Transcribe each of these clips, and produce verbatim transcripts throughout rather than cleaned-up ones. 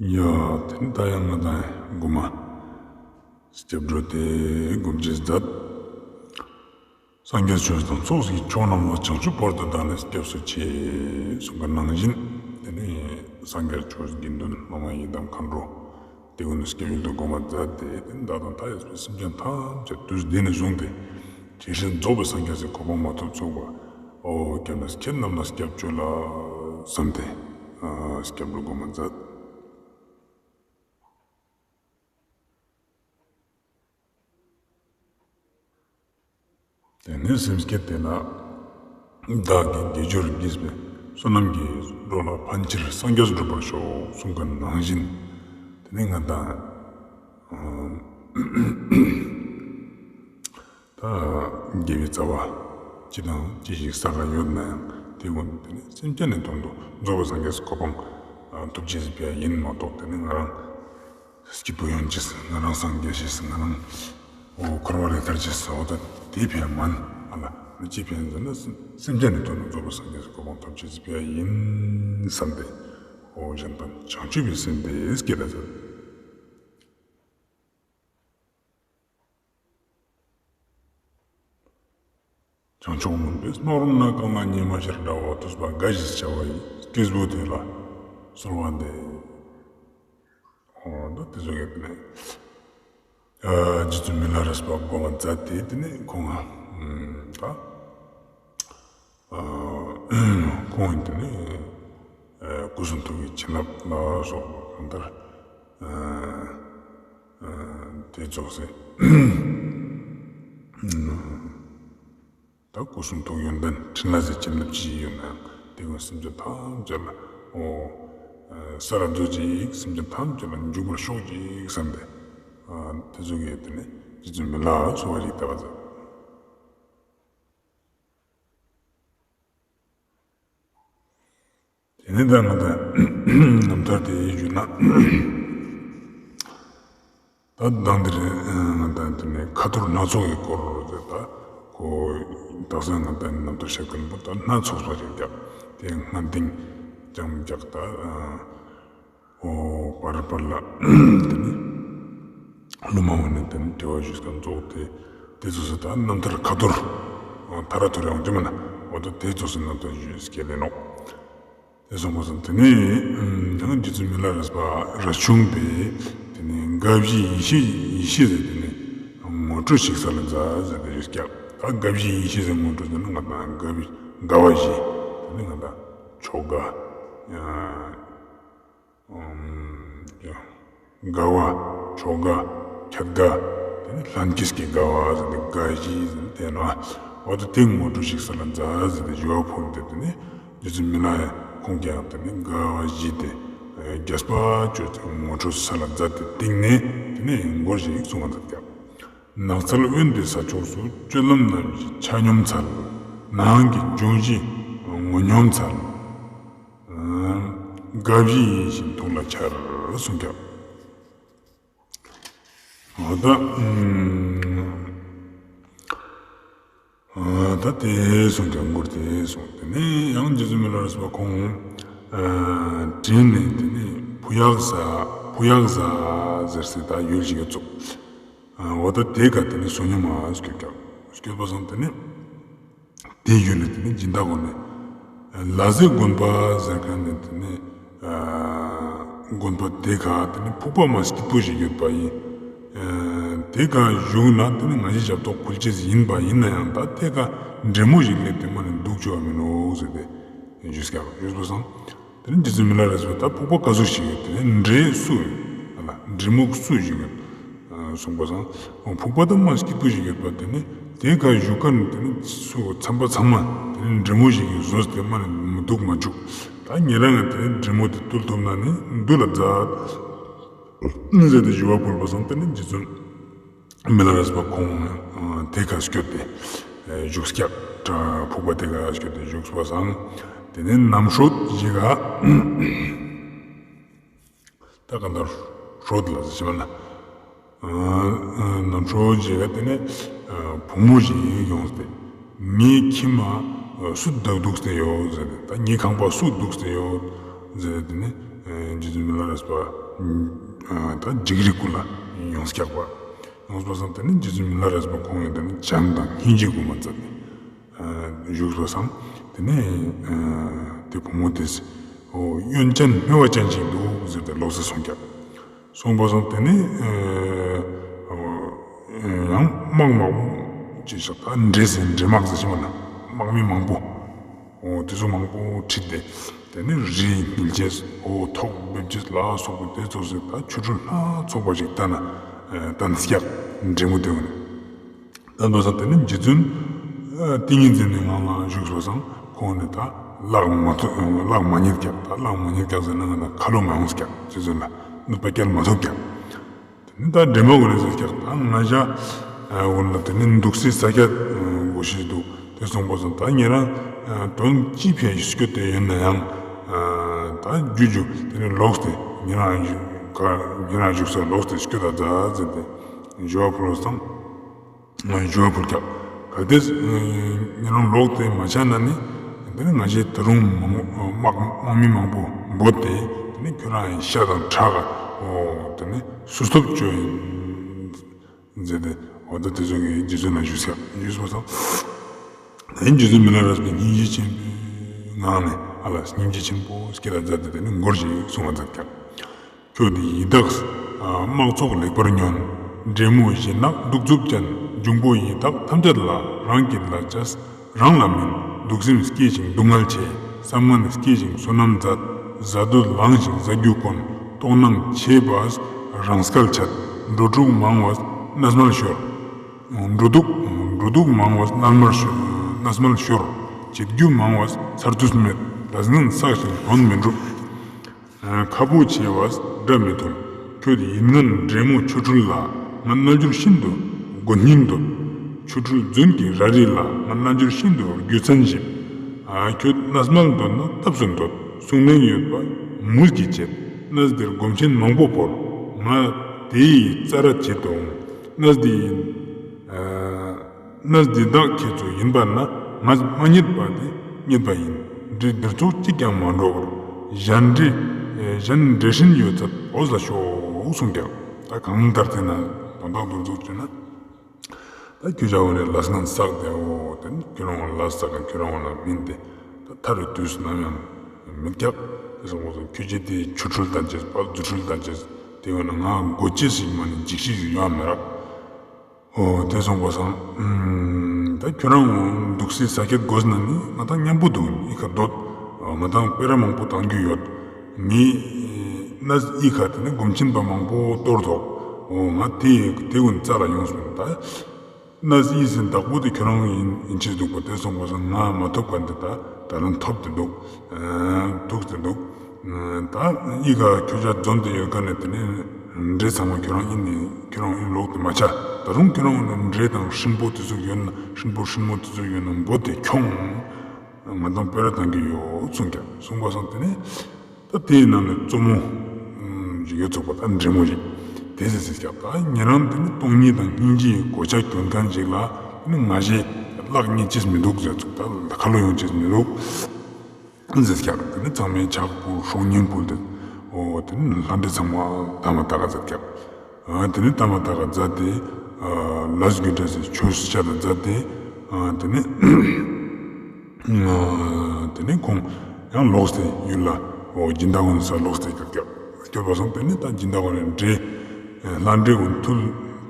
ཡ། དེ་ནི་ད་ཡང་ང་དང་མགོ་མ་སྐྱབས་འགྲོ་དེ་སྒོམ་ཅེས་མཛད། སངས་རྒྱས་ཆོས་དང་ཚོགས་ཀྱི་མཆོག་རྣམས་ལ། བྱང་ཆུབ་བར་དུ་བདག་ནི་སྐྱབས་སུ་མཆི། གསུངས་པ་ནང་བཞིན་དེ་ནི་སངས་རྒྱས་ཆོས་དགེ་འདུན་བླ་མ་ཡི་དམ་མཁའ་འགྲོ་དེ་ཀུན་ནི་སྐྱབས་ཡུལ་དུ་སྒོམ་པ་མཛད་དེ། དེ་ནི་བདག་དང་མཐའ་ཡས་པའི་སེམས་ཅན་ཐམས་ཅད་དུས་འདི་ནས་བཟུང་སྟེ་ཇི་སྲིད་རྫོགས་པའི་སངས་རྒྱས་སི་གོ་འཕང་མ་ཐོབ་ཚུགས་པ་འོ་སྐྱབས་གནས་ཁྱེད་རྣམས་ལ་སྐྱབས་བཅོལ་ལ་བསམས་ཏེ་སྐྱབས་འགྲོ་སྒོམ་པ་མཛད། དེ་ནས་སེམས་བསྐྱེད་དེ་ལ་བདག་གིས་དགེ་སྦྱོར་བགྱིས་པའི་བསོད་ནམས་ཀྱི་འགྲོ་ལ་ཕན་ཕྱིར་སངས་རྒྱས་སུ་འགྲུབ་པར་ཤོག་གསུངས་པ་ནང་བཞིན། དེ་ནས་ང་དང་ད་དགེ་བའི་རྩ་བ་ཅི་དང་ཅི་ཞིག་བསགས་ཡོད་ན་ཡང་དེ་ཀུན་དེ་ནི་སེམས་ཅན་ནི་དོན་དུ་རྫོགས་པའི་སངས་རྒྱས་སི་གོ་འཕང་ཐོབ་ཅེས་སི་ཕིའ་ཡིན་མ་གཏོགས། དེ་ནི་ང་རང་སྐྱིད་པོ་ཡོང་ཅེས། ང་རང་སངས་རྒྱས་ཅེས། ང་རང་འོ་འཁོར་བ་ལས་ཐར་ཅེས། འོ་ད་དེ་ཕིའ་མན། ཨ་ལ་ནི་ཅི་ཕིའ་ཟེར་ན་སེམས་ཅན་ནི་དོན་དུ་རྫོགས་པའི་སངས་རྒྱས་སི་གོ་འཕང་ཐོབ་ཅེས་སི་ཕིའ་ཡིན་བསམས་ཏེ་འོ་གཞན་ཕན་བྱང་ཆུབ་པའི་སེམས་དེ་བསྐྱེད་ད་ཟེར། བྱང་ཆུབ་སྨོན་པའི་སྨག་རུམ་ནང་གང་ལ་ཉི་མ་ཤར་འདྲ་བ། ཐུབ་པ་དགའ་བཞིས་བྱ་བ་ཡི། སྐྱེས་བུ་དེ་ལ་གསོལ་བ་འདེབས། འོ་ད་དེ་ཟུག་གི་དེ་ནས་རྗེ་བཙུན་མི་ལ་རས་པ་སྒོམ་པ་མཛད་དེ་དེ་ནས་ཁོང་ང་ད་ཁོང་ངི་དེ་ནས་སྐུ་གསུང་ཐུགས་ཀྱི་བྱིན་རླབས་ལ་སོགས་པ་གང་ལྟར་དེ་རྫོགས་སེ། ད་སྐུ་གསུང་ཐུགས་ཡོན་ཏན་ཕྲིན་ལས་སི་བྱིན་རླབས་ཅི་ཡོད་ན་ཡང་དེ་ཀུན་སེམས་ཅན་ཐམས་ཅད་ལ་འོ་ས་ར་མཛོད་ཅིག་སེམས་ཅན་ཐམས་ཅད་ལ་འཇུག་པར་ཤོག་ཅིག་བསམས་ཏེ་དེ་ཟུག་གི་དེ་ནས་རྗེ་བཙུན་མི་ལ་གསོལ་བ་ཞིག་བཏབ་པ་མཛད། དེ་ནས་ད་ང་དང་རྣམ་ཐར་དེ་ཞུས་ན། ད་མདང་དེ་རིང་ང་དང་དེ་ནས་ཁ་ཐོར་སྣ་ཚོགས་ཀྱི་སྐོར་ཟེར། ད་ཁོ་དག་ས་ང་དང་རྣམ་ཐར་བཤད་མཁན་པོ་ད་སྣ་ཚོགས་པ་ཞིག་རྒྱག་དེ་སྔ་འདིང་རྐྱང་རྒྱག་ད་འོ་བར་བར་ལ་དེ་ནས་ལུང་མང་པོ་ནས་དེ་ནས་དྲི་བ་ཞུས་ཀ་རྫོགས་ཏེ་དེ་ཚོ་སུ་ད་རྣམ་ཐར་ཁ་ཐོར་ཐ་ར་ཐོར་ཡོང་རྒྱུ་མ་ན། འོ་ད་དེ་ཚོ་སུ་རྣམ་ཐར་ཞུས་སྐྱེལ་ལེ་ནོག་དེ་སོང་པ་སང་དེ་ནས་ཡང་རྗེ་བཙུན་མི་ལ་རས་པ་རས་ཆུང་པས་དེ་ནས་དགའ་བཞིའི་ཡེ་ཤེས་ཡེ་ཤེས་ཟེར་དེ་ནས་ངོ་སྤྲོད་ཞིག་སལ་ལ་མཛད་ཟེར་ཏེ་ཞུས་ཀྱག་ད་དགའ་བཞིའི་ཡེ་ཤེས་ཟེར་ངོ་སྤྲོད་ཟེར་ན་ང་དང་དགའ་བའི་དགའ་བ་བཞི། དེ་ནས་ང་དང་ཆོ་ག་དགའ་བ། ཆོ་ག། ཁྱད་དགའ། དེ་ནས་ལྷན་སྐྱེས་ཀྱི་དགའ་བ་ཟེར་ཏེ་དགའ་བཞི་ཟེར་ཏེ་ནོ། འོ་ད་དེ་ངོ་སྤྲོད་ཞིག་སལ་ལ་མཛད་ཟེར་ཏེ་ཞུ་བ་ཕུལ་ཏེ་དེ་ནས་རྗེ་བཙུན་མི་ལ་ཡ་ཁོང་གིས་ཡང་དེ་ནས་དགའ་བ་བཞི་དེ་རྒྱས་པ་བཅོས་ཏེ་ངོ་སྤྲོད་སལ་ལ་མཛད་དེ་སྟིང་ནས་དེ་ནས་མགུར་ཞིག་གསུང་བ་མཛད་ཀྱག་ནགས་ཚལ་དབེན་པའི་ས་ཕྱོགས་སུ། སྤྱོད་ལམ་རྣམ་བཞི་ཆ་སྙོམས་འཚལ། ནང་གི་འབྱུང་བཞི་ངོ་སྙོམས་འཚལ། དགའ་བཞི་ཡིད་བཞིན་ཐུགས་ལ་འཆར་གསུངས་ཀྱག་འོ་ད་ཨ་ད་དེ་གསུངས་ཀྱག་མགུར་དེ་གསུངས། དེ་ནས་ཡང་རྗེ་བཙུན་མི་ལ་རས་པ་ཁོང་ཨ་དྲིན་ནས་དེ་ནས་ཕུ་ཡག་ཟ་ཕུ་ཡག་ཟ་ཟེར་སྲིད་ད་ཡུལ་ཞིག་གི་ཚུགས། འོ་ད་དེ་ཀ་དེ་ནས་བསོད་སྙོམས་མ་སྐྱོད་ཀྱག་སྐྱོད་པ་སང་དེ་ནས་དེ་ཡུལ་ལ་དེ་ནས་སྦྱིན་བདག་གོ་ནས་ལ་ཟེ་དགོན་པ་ཟེར་མཁན་ནས་དེ་ནས་དགོན་པ་དེ་ཀ་དེ་ནས་ཕུག་པ་མ་སྐྱིད་པོ་ཞིག་ཡོད་པ་ཡིན། དེ་ཀ་བཞུགས་ན་དེ་ནས་ང་ཞའི་ཞབས་ཏོག་ཕུལ་ཅེས་ཡིན་པ་ཡིན་ན་ཡང་ད་དེ་ཀ་འདྲེ་མོ་ཞིག་སླེབས་ཏེ་མ་ནས་འདུག་ཆོག་མི་ནོག་ཟེར་ཏེ་ཞུས་ཀྱག་ཞུས་པ་སང་། དེ་ནས་རྗེ་བཙུན་མི་ལ་རས་པ་ད་ཕུག་པ་ག་ཟུག་ཞིག་ཡོད། དེ་ནས་འདྲེ་སུ་ཡོད། ཨ་ལ་འདྲེ་མོ་སུ་ཞིག་ཡོད་གསུངས་པ་སང་། ཕུག་པ་ད་མ་སྐྱིད་པོ་ཞིག་ཡོད་པ། དེ་ནས་དེ་ཀ་བཞུགས་མཁན་དེ་ནས་སུ་ཚན་པ་ཚང་མ་དེ་ནས་འདྲེ་མོ་ཞིག་གིས་ཟོས་ཏེ་མ་ནས་འདུག་མ་བཅུག་ད་ཉེ་རང་ང་དེ་ནས་འདྲེ་མོ་དེ་བཏུལ་ཐུབ་ན་ནི་འདུལ་ལ་མཛད་ཟེར་ཏེ་ཞུ་བ་ཕུལ་བ་སང་། དེ་ནས་རྗེ་བཙུན་མི་ལ་རས་པ་ཁོང་དེ་ཀ་སྐྱོད་དེ་བཞུགས་ཀྱག་ཕུག་པ་དེ་ཀ་སྐྱོད་དེ་བཞུགས་པ་སང་། དེ་ནས་ནམ་ཧྲོ་ཞིག་ག་ད་ག་ད་ཧྲོ་ལ་ཟེར་ན་ནམ་ཧྲོ་ཞིག་ག་དེ་ནས་བུ་མོ་ཞིག་ཡོངས་ཏེ་ངའི་ཁྱིམ་མ་སུ་བདག་འདུག་སྟེ་ཡོད་ཟེར་ཏེ། ད་ངའི་ཁང་པ་སུ་འདུག་སྟེ་ཡོད་ཟེར་ཏེ་དེ་ནས། རྗེ་བཙུན་མི་ལ་རས་པ་ད་འཇིགས་རི་ཀུན་ལ་ཡོངས་ཀྱག་པ། ཡོངས་པ་སང་དེ་ནེ་རྗེ་བཙུན་མི་ལ་རས་པ་ཁོང་ཡང་དེ་ནེ་བྱམས་དང་སྙིང་རྗེ་གུན་མ་མཛད་ནེ་བཞུགས་པ་སང་དེ་ནེ་དེ་བུ་མོ་དེས་ཨོ་གཡོན་ཅན་སྨེ་བ་ཅན་ཞིག་འདུག་ཟེར་ཏེ་ལོགས་སེ་སོང་ཀྱག། སོང་པ་སང་དེ་ནེ་ཡང་དམག་མང་པོ་ཅིག་ཤག་ད་འདྲེ་ཟེར་འདྲེ་དམག་ཟེར་ཞིག་མ་ན་དམག་མི་མང་པོ་ཨོ་དེ་ཚོ་མང་པོ་ཁྲིད་དེ་དེ་ནེ་རི་ཉིལ་ཅེས་ཨོ་ཐོག་འབེབས་ཅེས་ལ་སོགས་པ་དེ་ཚོ་ཟེར་ད་ཆོ་འཕྲུལ་སྣ་ཚོགས་པ་ཞིག་ད་ན་ད་ན་སྐྱག་འདྲེ་མོ་དེ་བོ་ནི། ད་འདོད་ས་དེ་ནི་རྗེ་བཙུན་ཏིང་ངེ་འཛིན་ནི་ངང་ལ་བཞུགས་པ་སང་ཁོང་ནི་ད་ལག་མ་ཐོ་ལག་མ་ཉིད་ཀྱག། ད་ལག་མ་ཉིད་ཀྱག་ཟེར་ན་ང་ད་ཁ་ལོ་མ་ཡོངས་ཀྱག། རྗེ་བཙུན་ལ་གནོད་པ་བསྐྱལ་མ་ཐུབ་ཀྱག། དེ་ནི་ད་འདྲེ་མོ་གོ་ནས་ཟེར་ཀྱག། ད་ང་ཞ་འོ་ན་དེ་ནི་འདུག་སའི་ས་ཆ་དགོས་ཤེས་འདུག། དེ་སོང་པ་སང་ད་ཉེ་རང་དོན་ཅི་ཕིའ་སྐྱོད་དེ་ཡོད་ན་ཡང་ད་རྒྱུ་རྒྱུ་དེ་ནི་ལོགས་ཏེ་ཉེ་རང་ཉེ་རང་བཞུགས་ས་ལོགས་ཏེ་སྐྱོད་ད་ཛད་ཟེར་ཏེ་ཞུ་བ་ཕུལ་སང་། ཞུ་བ་ཕུལ་ཀྱག། གལ་ཏེ་ཉེ་རང་ལོགས་ཏེ་མ་ཆ་ན་ནི་དེ་ནི་ང་ཞའི་ད་རུང་དམག་དམག་མི་མང་པོ་འབོད་དེ་དེ་ནི་ཁྱོད་རང་ཡི་ཤ་དང་ཁྲག་ག་དེ་ནི་སུ་སྟོབས་བཅོ་ཡིན་ཟེར་ཏེ་འོ་ད་དེ་ཚོ་གི་རྗེ་བཙུན་ལ་ཞུས་ཀྱག། ཞུས་པ་སང་དེ་ནི་རྗེ་བཙུན་མི་ལ་རས་པའི་སྙིང་རྗེ་ཆེན་པོའི་ངང་ནས་ཨ་ལ་སྙིང་རྗེ་ཆེན་པོ་སྐྱེ་ལ་མཛད་དེ་དེ་ནི་མགུར་ཞིག་གསུང་བ་མཛད་ཀྱག། ཁྱོད་ཡི་དྭགས་དམག་ཚོགས་ལེགས་པར་ཉོན། འདྲེ་མོ་ཞི་ནག་གདུག་རྩུབ་ཅན། འབྱུང་པོ་ཡི་དྭགས་ཐམས་ཅད་ལ། རང་གི་ལ་ཆས་རང་ལ་མིན། གདུག་སེམས་སྐྱེ་ཞིང་སྡུག་བསྔལ་ཆེ། བསམ་ངན་སྐྱེ་ཞིང་བསོད་ནམས་ཛད། གཟའ་བདུད་ལངས་ཤིང་གཟའ་རྒྱུ་དཀོན། ལྟོགས་ནམ་ཆེ་བས་རང་སྐལ་ཆད། འགྲོ་དྲུག་མང་བས་གནས་མལ་ཤོར། འགྲོ་དྲུག་འགྲོ་དྲུག་མང་བས་གནས་མལ་ཤོར། གནས་མལ་ཤོར། བྱེད་རྒྱུ་མང་བས་ཚར་དུས་མེད། ལས་ངན་བསགས་ཤིང་དོན་མི་འགྲུབ། ཁ་ཕོ་ཆེ་བས་དགྲ་མི་ཐུལ། ཁྱོད་ཡིད་ངན་འདྲེ་མོ་ཆོ་འཕྲུལ་ལ། ང་རྣལ་འབྱོར་ཤིན་ཏུ་མགོ་སྙིང་འདོད། ཆོ་འཕྲུལ་རྫུན་གྱི་ར་རི་ལ། ང་རྣལ་འབྱོར་ཤིན་ཏུ་རྒྱུ་མཚན་ཞིབ། ཁྱོད་གནས་མལ་འདོད་ན་སྟབས་སུ་འདོད། གསུང་གླེང་ཡོད་པ་མུས་ཀྱིས་བྱེད། གནས་འདིར་སྒོམ་ཆེན་མང་པོ་བོར། ང་དེ་ཡི་རྩ་ར་བྱེད་དུ་འོང་། གནས་འདི་ཡིན། གནས་འདི་དག་ཁྱེད་ཚོ་ཡིན་པ་ན། ང་མ་རྙེད་པ་དེ་རྙེད་པ་ཡིན། འདྲེ་འདིར་ཚོགས་གཅིག་ཀྱང་མ་འགྲོ་བར། གཞན་འདྲེ་གཞན་འདྲེ་སྲིན་ཡོད་ཚད་འོས་ལ་ཤོག་གསུངས་ཀྱག། ད་གང་ལྟར་དེ་ན་དོན་དག་འདུ་འཛུགས་བྱས་ན། ད་ཁྱོད་ཅག་འོ་ནས་ལས་ངན་བསགས་ཏེ་འོ་དེ་ནི་ཁྱོད་རང་ལས་བསགས་ཁྱོད་རང་འོ་ན་མིན་ཏེ། ད་ཐར་བའི་དུས་སུ་ནམ་ཡང་མི་སྐྱབས། དེ་སོང་པ་སང་ཁྱོད་ཀྱི་དེ་ཆོ་འཕྲུལ་དང་བཅས་པ་རྫུ་འཕྲུལ་དང་བཅས་དེ་འོ་ན་ང་མགོ་ཅེས་ཤིག་མ་ནི་འཇིགས་ཤིག་ཡོང་མི་རག། འོ་དེ་སོང་པ་སང་ད་ཁྱོད་རང་འདུག་སའི་ས་ཆ་དགོས་ན་ནི་ང་དང་མཉམ་པོ་འདུག། ཨི་ཁ་སྡོད། ང་དང་སྤེ་ར་མང་པོ་བཏང་རྒྱུ་ཡོད། ངའི་གནས་ཨི་ཁ་དེ་ནི་སྒོམ་ཆེན་པ་མང་པོ་གཏོར་ཐོག། འོ་ང་དེ་དེ་ཀུན་རྩ་ལ་ཡོངས་སོང་། ད་གནས་ཨི་ཟིན་བདག་པོ་དེ་ཁྱོད་རང་ཡིན་ཡིན་ཆེས་འདུག་པ། དེ་སོང་པ་སང་ང་མ་ཐོབ་མཁན་དེ་ད་ད་རུང་ཐོབ་སྟེ་འདུག། ཐུག་སྟེ་འདུག། ད་ཨི་ཁ་ཁྱོད་ཅག་འཛོམས་ཏེ་ཡོད་མཁན་ནི་དེ་ནི་འདྲེ་ཚང་མ་ཁྱོད་རང་ཡིན་ནི་ཁྱོད་རང་ཡིན་ལོག་ཏེ་མ་ཆ། ད་རུང་ཁྱོད་རང་ཡིན་ན་འདྲེ་དང་སྲིན་པོ་དེ་ཚོ་ཡོད་ན་སྲིན་པོ་སྲིན་མོ་དེ་ཚོ་ཡོད་ན་འབོད་དེ་ཁྱོང་། ང་དང་སྤེ་ར་བཏང་གི་ཡོད་གསུངས་ཀྱག། གསུངས་པ་སང་དེ་ནི་ད་དེའི་ནང་ནས་གཙོ་མོ་ཞིག་ཡོད་ཚུགས་པ་ད་འདྲེ་མོ་ཞིག་དེ་ཟེར་ཟེར་ཀྱག། ད་ཉེ་རང་དེ་ནི་སྟོང་ཉིད་དང་སྙིང་རྗེའི་གོ་ཆ་གྱོན་མཁན་ཞིག་ལ་ནི་ང་ཞའི་གླགས་རྙེད་ཅེས་མི་འདུག་ཟེར་ཚུགས། ད་ཁ་ལོ་ཡོང་ཅེས་མི་འདུག་ཟེར་ཀྱག། དེ་ནི་ཚང་མས་ཕྱག་ཕུལ་སྲོག་སྙིང་ཕུལ་ཏེ་འོ་དེ་ནི་ལྷ་འདྲེ་ཚང་མ་ད་མ་ད་ག་མཛད་ཀྱག། དེ་ནི་ད་མ་ད་ག་མཛད་དེ་ལས་རྒྱུ་འབྲས་སི་ཆོས་བཤད་དེ་མཛད་དེ་དེ་ནི་དེ་ནི་ཁོང་ཡང་ལོག་སྟེ་ཡུལ་ལ་འོ་སྦྱིན་བདག་གུན་ས་ལོག་སྟེ་སྐྱོད་པ་སང་དེ་ནི་ད་སྦྱིན་བདག་གུན་ནི་འདྲེ་ལྷ་འདྲེ་གུན་ཐུལ་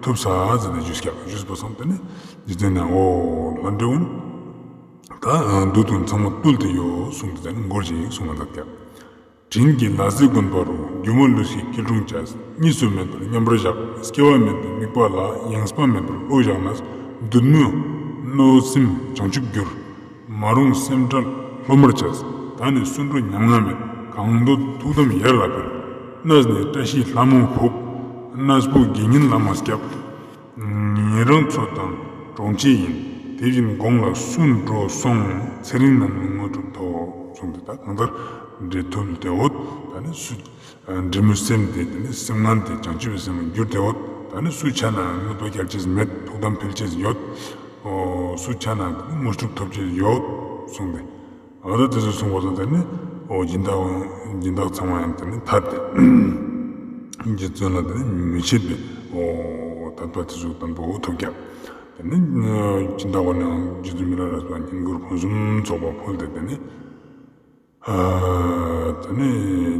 ཐུབ་ས་ཟེར་ཏེ་ཞུས་ཀྱག། ཞུས་པ་སང་དེ་ནི་རྗེ་བཙུན་ནི་འོ་ལྷ་འདྲེ་གུན་ད་བདུད་གུན་ཚང་མ་བཏུལ་ཏེ་ཡོད་གསུངས་ཏེ་དེ་ནི་མགུར་ཞིག་གསུངས་མ་མཛད་ཀྱག། དྲིན་གྱིས་ལ་རྩེ་དགོན་པ་རུ། སྒྱུ་མ་ལུས་ཀྱི་སྐྱིལ་ཀྲུང་བཅས། གཉིས་སུ་མེད་པར་མཉམ་པར་བཞག། སྐྱེ་བ་མེད་པའི་དམིགས་པ་ལ། ཡེངས་པ་མེད་པར་བློ་བཞག་ནས། བདུད་མོའི་གནོད་སེམས་བྱང་ཆུབ་འགྱུར། མ་རུངས་སེམས་ཁྲལ་སློབ་མར་བྱས། ད་ནི་སུ་འགྲོ་ཉམ་ང་མེད། གང་འདོད་ཐུགས་དམ་ཡར་ལ་འཕེལ། གནས་ནི་བཀྲ་ཤིས་ལྷ་མོ་ཕུག། གནས་སྤོ་དགེ་བསྙེན་བླ་མ་སྐྱབས། ཉེ་རང་ཚོ་དང་གྲོང་ཆེ་ཡིན། དེ་བཞིན་དགོངས་ལ་སུ་འགྲོ་སོང་། ཚེ་རིང་རྣམས་ནི་དངོས་གྲུབ་ཐོབ། གསུངས་ཏེ་ད་གང་ལྟར་འདྲེ་ཐུལ་ཏེ་འོད་ད་ནི་སུ་འདྲེ་མོའི་སེམས་དེ་དེ་ནི་སེམས་ངན་དེ་བྱང་ཆུབ་པའི་སེམས་ལ་འགྱུར་ཏེ་འོད་ད་ནི་སུ་ཆ་ན་གནོད་པ་བསྐྱལ་ཅེས་མེད། ཐུགས་དམ་འཕེལ་ཅེས་ཡོད། སུ་ཆ་ན་དེ་ནི་དངོས་གྲུབ་ཐོབ་ཅེས་ཡོད་གསུངས་ཏེ། འོ་ད་དེ་ཚོ་གསུངས་པ་དང་དེ་ནི་ འོ་སྦྱིན་བདག་སྦྱིན་བདག་ཚང་མ་ཡང་དེ་ནི་ཐར་ཏེ་རྗེ་བཙུན་ལ་དེ་ནི་མི་ཕྱེད་པའི་འོ་དད་པ་དེ་ཟུག་དང་པོ་ཐོབ་ཀྱག། དེ་ནི་སྦྱིན་བདག་པོ་ནི་རྗེ་བཙུན་མི་ལ་རས་པ་བསྙེན་བཀུར་ཕུན་སུམ་ཚོགས་པ་ཕུལ་ཏེ་དེ་ནི་ཨ་དེ་ནི་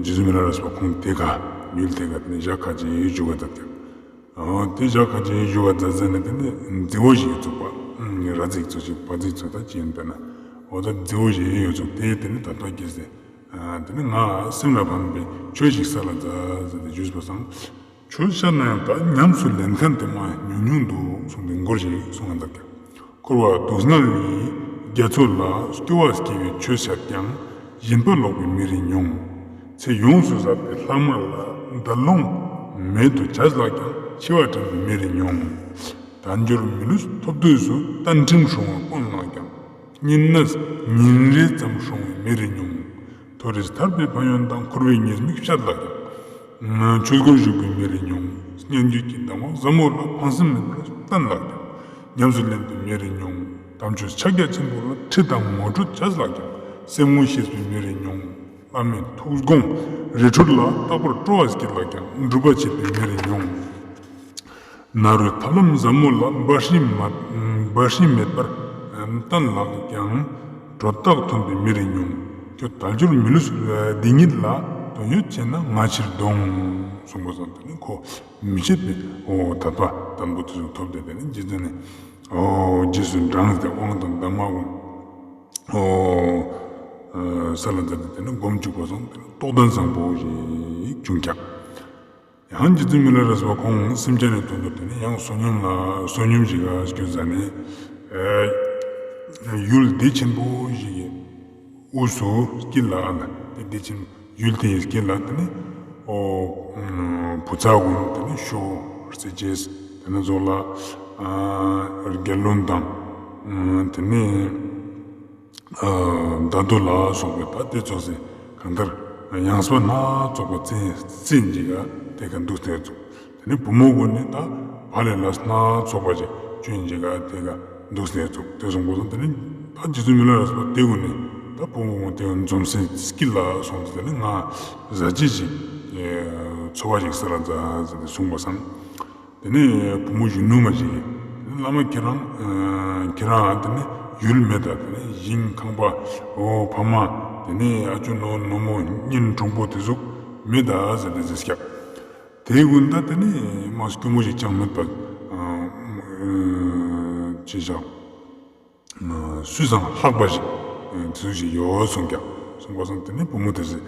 རྗེ་བཙུན་མི་ལ་རས་པ་ཁོང་དེ་ཀ་ཡུལ་དེ་ཀ་དེ་ནི་ཞག་ཁ་ཅིག་བཞུགས་ཀ་མཛད་ཀྱག། འོ་དེ་ཞག་ཁ་ཅིག་བཞུགས་ཀ་མཛད་ཟེར་ནས་དེ་ནི་རྫི་བོ་ཞིག་ཚུགས་པ། ར་རྫི་ཚུགས་ཤིག་བ་རྫི་ཚུགས་ད་ཅི་ཡིན་པས་ན། འོ་ད་རྫི་བོ་ཞིག་ཡོད་ཚུགས་དེ་དེ་ནི་དད་པ་སྐྱེས་ཏེ། ཨ་དེ་ནི་ང་སེམས་ལ་ཕན་པའི་ཆོས་ཤིག་གསོལ་ལ་མཛད་ཟེར་ཏེ་ཞུས་པ་སང་། ཆོས་བཤད་ན་ཡང་ད་ཉམས་སུ་ལེན་མཁན་དེ་མ་ཉུང་ཉུང་འདུག་གསུངས་ཏེ་མགུར་ཞིག་གསུང་ང་མཛད་ཀྱག། འཁོར་བ་སྡུག་བསྔལ་ཡི་རྒྱ་མཚོ་ལ། སྐྱོ་བ་སྐྱེ་བའི་ཆོས་བཤད་ཀྱང་། སྦྱིན་པ་ལོག་པའི་མི་རེ་ཉུང་། ཚེ་ཡོངས་སུ་ཟད་པའི་ལྷག་མ་ལ། འདར་ལོང་མེད་དུ་བྱས་ལགས་ཀྱང་། འཆི་བ་དྲན་པའི་མི་རེ་ཉུང་། དལ་འབྱོར་མི་ལུས་ཐོབ་དུས་སུ། རྟ་མགྲིན་སྲུང་བ་དཀོན་ལགས་ཀྱང་། སྙིང་ནས་ཉིན་རེ་ཙམ་སྲུང་བའི་མི་རེ་ཉུང་། མཐོ་རིས་ཐར་པའི་ཕན་ཡོན་དང་། འཁོར་བའི་ཉེས་དམིགས་བཤད་ལགས་ཀྱང་། ཆོས་སྒོར་ཞུགས་པའི་མི་རེ་ཉུང་། སྙན་བརྒྱུད་ཀྱི་གདམས་ངག་ཟབ་མོ་ལ། ཕངས་སེམས་མེད་པར་བསྟེན་ལགས་ཀྱང་། ཉམས་སུ་ལེན་པའི་མི་རེ་ཉུང་། དམ་ཆོས་ཕྱག་རྒྱ་ཆེན་པོ་ལ། ཁྲིད་དང་ངོ་སྤྲོད་བྱས་ལགས་ཀྱང་། སེམས་ངོ་ཤེས་པའི་མི་རེ་ཉུང་། བླ་མའི་ཐུགས་དགོངས་རི་ཁྲོད་ལ། རྟག་པར་སྤྲོ་བ་སྐྱེས་ལགས་ཀྱང་། སྒྲུབ་པ་བྱེད་པའི་མི་རེ་ཉུང་། ནཱ་རོའི་ཐབས་ལམ་ཟབ་མོ་ལ། འབའ་ཞིག་མ་འབའ་ཞིག་མེད་པར་བསྟེན་ལགས་ཀྱང་། གྲོད་རྟགས་ཐོན་པའི་མི་རེ་ཉུང་། ཁྱོད་དལ་འབྱོར་མི་ལུས་འདི་ཉིད་ལ། དོན་ཡོད་ཅེ་ན་ང་ཕྱིར་འདོང་། གསུངས་པ་སང་དེ་ནི་ཁོ་མི་ཕྱེད་པའི་འོ་དད་པ་དང་པོ་དེ་ཚོ་ཐོབ་སྟེ་དེ་ནི་རྗེ་བཙུན་ནི་འོ་རྗེས་སུ་འབྲངས་ཏེ་དབང་དང་གདམས་ངག་གུན་འོ་གསོལ་ལ་མཛད་དེ་དེ་ནི་སྒོམ་བཅུག་པ་སང་དེ་ནི་རྟོགས་ལྡན་བཟང་པོ་ཞིག་བྱུང་ཀྱག། ཡང་རྗེ་བཙུན་མི་ལ་རས་པ་ཁོང་སེམས་ཅན་ནི་དོན་དུ་དེ་ནི་ཡང་བསོད་སྙོམས་ལ་བསོད་སྙོམས་ཤིག་ག་སྐྱོད་ཟ་ནས་ཡུལ་བདེ་ཆེན་པོ་ཞིག་གི་དབུས་སུ་དཀྱིལ་ལ་ན་དེ་བདེ་ཆེན་ཡུལ་དེའི་དཀྱིལ་ལ་དེ་ནི་འོ་བུ་ཚ་གུན་དེ་ནི་ཤོ་རྩེ་ཅེས་དེ་ནི་ཚོགས་ལ་རྒྱལ་བློན་དང་དེ་ནི་ཨ་ད་དུ་ལ་སོགས་པའི་ད་དེ་ཚོགས་སེ་གང་ལྟར་ཡང་སོ་སྣ་ཚོགས་པ་རྩེ་རྩེ་འཇིག་ག་དེ་ག་འདུག་སྟེ་ཚོགས། དེ་ནས་བུ་མོ་གུན་ནི་ད་བ་ལས་ལ་སྣ་ཚོགས་པ་ཅིག་ཅུན་འཇིག་ག་དེ་ག་འདུག་སྟེ་ཚོགས། དེ་སོང་པོ་སོང་དེ་ནས་ད་རྗེ་བཙུན་མི་ལ་རས་པ་དེ་གུན་ནི་ད་བུ་མོ་གུན་དེ་ག་འཛོམས་སེ་དཀྱིལ་ལ་སོང་སྟེ་དེ་ནས་ང་ཟ་ཅེས་ཅིག་འཚོ་བ་ཞིག་གསོལ་ལ་མཛད་ཟེར་ཏེ་གསུངས་པ་སང་། དེ་ནས་བུ་མོ་གཞོན་ནུ་མ་ཞིག་གིས་བླ་མ་ཁྱེད་རང་ཁྱེད་རང་དེ་ནས་ཡུལ་མེད་ད། དེ་ནས་ཞིང་ཁང་པ་འོ་ཕ་མ་དེ་ནས་ཨ་ཅོ་ནོ་ནོ་མོ་གཉེན་དྲུང་པོ་དེ་ཟུག་མེད་ད་ཟེར་ཏེ་ཟེར་ཀྱག། དེ་གུན་ད་དེ་ནས་མ་སྐྱོ་མོ་ཞིག་ཅང་མེད་པ་ཅི་བྱ། སུས་སང་ལྷག་པ་ཞིག་དེ་ཟུག་ཞིག་ཡོད་གསུངས་ཀྱག། གསུངས་པ་སང་དེ་ནས་བུ་མོ་དེ་ཟེར་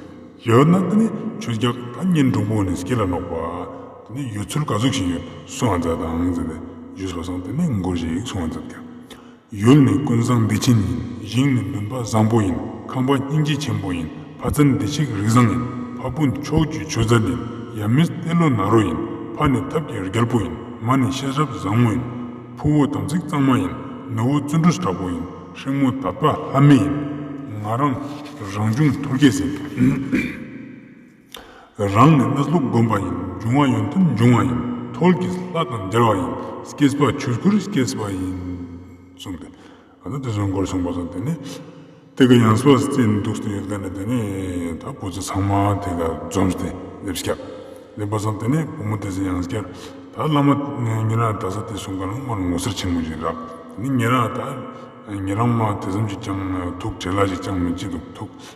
ཡོད་ན་དེ་ནས་ཆོས་རྒྱག་ད་གཉེན་དྲུང་པོ་ནས་སྐྱེ་ལ་ནོག་པ། དེ་ནས་ཡོད་ཚུལ་ག་ཟུག་ཞིག་ཡོད་གསུང་ང་མཛད་དང་ཟེར་ཏེ་ཞུས་པ་སང་དེ་ནས་མགུར་ཞིག་གསུང་ང་མཛད་ཀྱག། ཡུལ་ནི་ཀུན་བཟང་བདེ་ཆེན་ཡིན། ཞིང་ནི་འདུན་པ་བཟང་པོ་ཡིན། ཁང་པ་སྙིང་རྗེ་ཆེན་པོ་ཡིན། ཕ་བཙན་བདེ་གཤེགས་རིགས་བཟང་ཡིན། ཕ་སྤུན་ཕྱོགས་བཅུའི་ཆོས་མཛད་ཡིན། ཡབ་མེས་ཏེ་ལོ་ནཱ་རོ་ཡིན། ཕ་ནི་ཐབས་ཀྱི་རྒྱལ་པོ་ཡིན། མ་ནི་ཤེས་རབ་བཟང་མོ་ཡིན། ཕུ་བོ་དམ་ཚིག་གཙང་མ་ཡིན། ནུ་བོ་བརྩོན་འགྲུས་དྲག་པོ་ཡིན། སྲིང་མོ་དད་པ་ལྷ་མི་ཡིན། ང་རང་རང་བྱུང་ཐོལ་སྐྱེས་ཡིན། རང་ནི་གནས་ལུགས་སྒོམ་པ་ཡིན། འབྱུང་བ་ཡོན་ཏན་འབྱུང་བ་ཡིན། ཐོལ་གྱིས་ལྷ་དང་མཇལ་བ་ཡིན། སྐྱེས་པ་ཆོས་སྐུར་སྐྱེས་པ་ཡིན། གསུངས་ཏེ། ཨ་ནི་དེ་ཚོ་མགུར་གསུངས་པ་སང་དེ་ནས་དེ་ག་ཡང་སོ་རྩེ་འདུག་སྟེ་ཡོད་མཁན་ནི་དེ་ནས་ད་བུ་ཚ་ཚང་མ་དེ་ག་འཛོམས་ཏེ་སླེབས་ཀྱག། སླེབས་པ་སང་དེ་ནས་བུ་མོ་དེ་ཚོ་ཡང་སྐྱར་ད་བླ་མ་ཉེ་རང་ད་ས་དེ་གསུང་ག་ན་མ་ངོ་མཚར་ཆེན་མོ་ཞིག་རག། དེ་ནས་ཉེ་རང་ད་ཉེ་རང་མ་དེ་ཙམ་ཞིག་ཀྱང་ཐུགས་བྲེལ་ལ་ཞིག་ཅང་མི་བྱེད་འདུག། ཐུགས་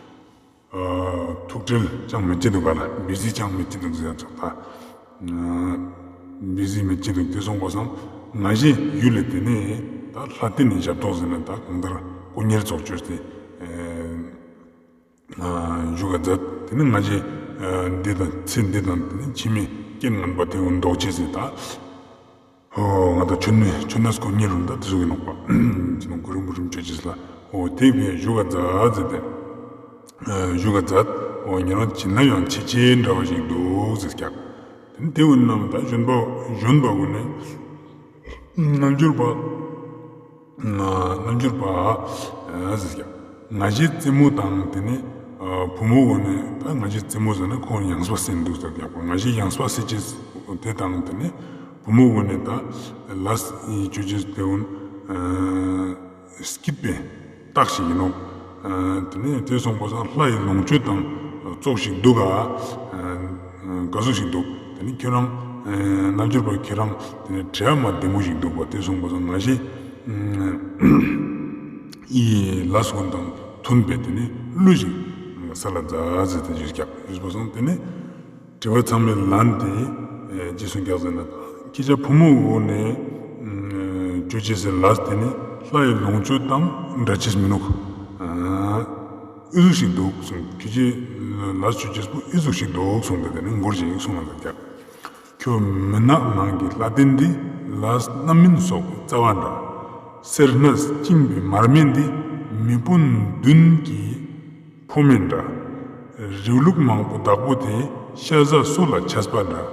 ཐུགས་བྲེལ་ཅང་མི་བྱེད་འདུག་ག་ལ། བི་ཟི་ཅང་མི་བྱེད་འདུག་ཟེར་ཚོགས་ད། བི་ཟི་མི་བྱེད་འདུག་དེ་སོང་པ་སང་ང་ཞེ་ཡུལ་ལས་དེ་ནས་ད་ལྷ་ལྡན་ནི་ཞབས་ཏོག་ཟེར་ན་ད་གང་ལྟར་དཀོན་གཉེར་ཚོགས་བཅོས་ཏེ་བཞུགས་ག་མཛད། དེ་ནས་ང་ཞེ་འདི་དང་ཚེ་འདི་དང་དེ་ནས་ཕྱི་མའི་རྐྱེན་ངན་པ་དེ་འོ་འདོགས་ཅེས་ཟེར་ད། ཨོ་ང་ད་ཆོས་ནི་ཆོས་ནི་སྐོར་ཉེ་རུ་འདུག་དེ་ཟུག་གི་ནོག་པ། ཅི་ནོག་གུ་རུ་མུ་རུ་མཆོད་ཅེས་ལ་ཨོ་དེ་བས་བཞུགས་ག་མཛད་ཟེར་ཏེ། བཞུགས་ག་མཛད། ཨོ་ཉེ་རང་བྱིན་རླབས་ཡང་ཆེ་ཆེ་འདྲ་བ་ཞིག་འདུག་ཟེར་ཀྱག། དེ་ནས་དེ་བོ་རྣམས་ད་གཞོན་པ་གཞོན་པ་གུན་ནི་རྣལ་འབྱོར་པ་རྣལ་འབྱོར་པ་ཟེར་ཀྱག། ང་ཞེ་རྩེད་མོ་དང་དེ་ནས་བུ་མོ་གུན་ནི་ད་ང་ཞེ་རྩེད་མོ་ཟེར་ན་ཁོང་ཡང་སོ་སེ་འདུག་ཟེར་ཀྱག་པ། ང་ཞེ་ཡང་སོ་སེ་ཅེས་དེ་དང་དེ་ནས་བུ་མོ་གུན་ནི་ད་ལས་ཡི་ཅོ་ཅེས་དེ་གུན་སྐྱིད་པའི་རྟགས་ཤིག་ཡིན་ནོག། ཨ་དེ་ནས་དེ་སོང་པ་སང་ལྷ་ཡི་ལོངས་སྤྱོད་དང་ཙོགས་ཤིག་འདུག་ག་ཨ་ག་ཟུག་ཞིག་འདུག་དེ་ནས་ཁྱོད་རང་ཨ་རྣལ་འབྱོར་པ་ཁྱོད་རང་དེ་ནས་དྲི་མ་བདེ་མོ་ཞིག་འདུག་པ། དེ་སོང་པ་སང་ང་ཞེ་ཨི་ལས་ཀུན་དང་མཐུན་པའི་དེ་ནས་གླུ་ཞིག་སལ་ལ་མཛད་ཟེར་ཏེ་ཞུས་ཀྱག་ཞུས་པ་སང་དེ་ནས་དྲི་བ་ཚང་མའི་ལན་དེ་ཨེ་ཅི་གསུངས་ཀྱག་ཟེར་ན། ཁྱེད་ཅག་བུ་མོ་འོ་ནས་ཨ་ཅོ་ཅེས་སི་ལས་དེ་ནི་ལྷ་ཡི་ལོངས་སྤྱོད་དང་འདྲ་ཅེས་མི་ནུག་ཨ་ཨི་ཟུག་ཞིག་འདུག་གསུངས། ཁྱེད་ཅག་ལས་ཅོ་ཅེས་པོ་ཨི་ཟུག་ཞིག་འདུག་གསུངས་ཏེ་དེ་ནི་མགུར་ཞིག་གསུངས་ལ་མཛད་ཀྱག་ཁྱོད་མུན་ནག་ནང་གི་ལྷ་ལྡན་འདི། ལས་རྣམ་སྨིན་སོགས་པའི་རྩ་བ་འདྲ། སེར་སྣས་བཅིངས་པའི་མར་མེ་འདི། མེ་དཔུང་བདུན་གྱི་ཕོ་མེ་འདྲ། རིའུ་ལུག་མང་པོ་བདག་པོ་དེ། ཤ་ཟ་སོ་ལ་ཆས་པ་འདྲ།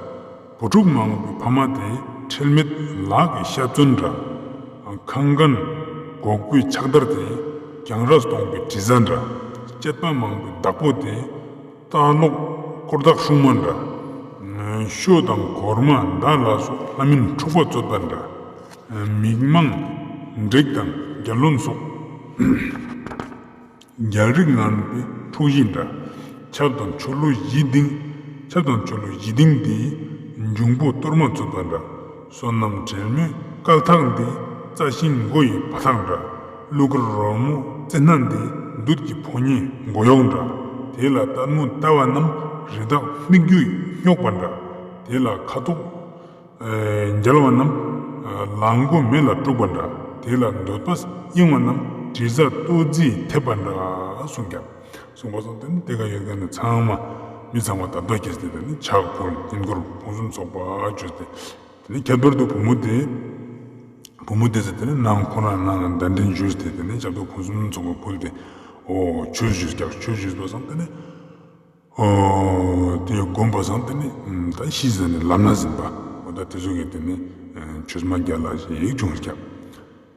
བུ་ཕྲུག་མང་པོའི་ཕ་མ་དེ། ཁྲེལ་མེད་ལག་གི་ཤ་བཙོན་འདྲ། ཁང་ཁན་གོག་པོའི་ཕྱག་དར་དེ། གྱང་ར་སྟོང་པའི་དྲི་ཟ་འདྲ། སྐྱེས་པ་མང་པོའི་བདག་པོ་དེ། ལྟག་ལོག་དཀོར་བདག་སྲུང་མ་འདྲ། ཤོ་དང་གོར་མ་མདའ་ལ་སོགས་ལྷ་མིན་འཁྲུག་པ་རྩོད་པ་འདྲ། མིག་མང་འབྲེག་དང་རྒྱལ་བློན་སོགས། རྒྱལ་རིགས་ངན་པའི་འཁྲུག་གཞི་འདྲ། ཆབ་དང་ཆོ་ལོ་བཞི་ལྡིང་། ཆབ་དང་ཆོ་ལོ་བཞི་ལྡིང་འདི། འབྱུང་པོ་གཏོར་མ་རྩོད་པ་འདྲ། བསོད་ནམས་དྲེད་མོས་སྐལ་ཐག་འདི། རྩྭ་ཤིང་མགོ་ཡི་བ་ཐག་འདྲ། གླུ་གར་རོལ་མོ་རྩེ་སྣ་འདི། བདུད་ཀྱི་ཕོ་ཉའི་མགོ་གཡོག་འདྲ། དེ་ལ་ལྟད་མོ་ལྟ་བ་རྣམས། རི་དྭགས་སྨིག་རྒྱུས་སྙོག་པ་འདྲ། དེ་ལ་ཁ་དོག་ཨེ་མཇལ་བ་རྣམས། ཨ་ལག་མགོ་མེ་ལ་སྤྲུགས་པ་འདྲ། དེ་ལ་འདོད་པ་གཡེང་བ་རྣམས། དྲི་ཟ་ལྟོ་རྫིས་ཐེབས་པ་འདྲ་གསུངས་ཀྱག་གསུངས་པ་སང་དེ་ནི་དེ་ག་ཡོད་མཁན་ནི་ཚང་མ་མི་ཚང་མ་ད་ལྟ་ཁྱེར་ཏེ་དེ་ནི་ཕྱག་ཕུལ། བསྙེན་བཀུར་ཕུན་སུམ་ཚོགས་པ་བཅོས་ཏེ། དེ་ནི་ཁྱད་པར་དུ་བུ་མོ་དེ་བུ་མོ་དེ་ཚེ་དེ་ནི་ནང་ཁོ་རང་ནང་གདན་འདྲེན་ཞུས་ཏེ་དེ་ནི་ཕྱག་ཕུལ་ཕུན་སུམ་ཚོགས་པ་ཕུལ་ཏེ། འོ་ཆོས་ཞུས་ཀྱག་ཆོས་ཞུས་པ་སང་དེ་ནི། འོ་དེ་བསྒོམ་པ་སང་དེ་ནི་ད་ཤི་ཟ་ནི་ལམ་སྣ་ཟིན་པ། འོ་ད་དེ་ཚོ་གི་དེ་ནི་ཆོས་མ་རྒྱལ་ལ་ཞིག་བྱུང་ཀྱག་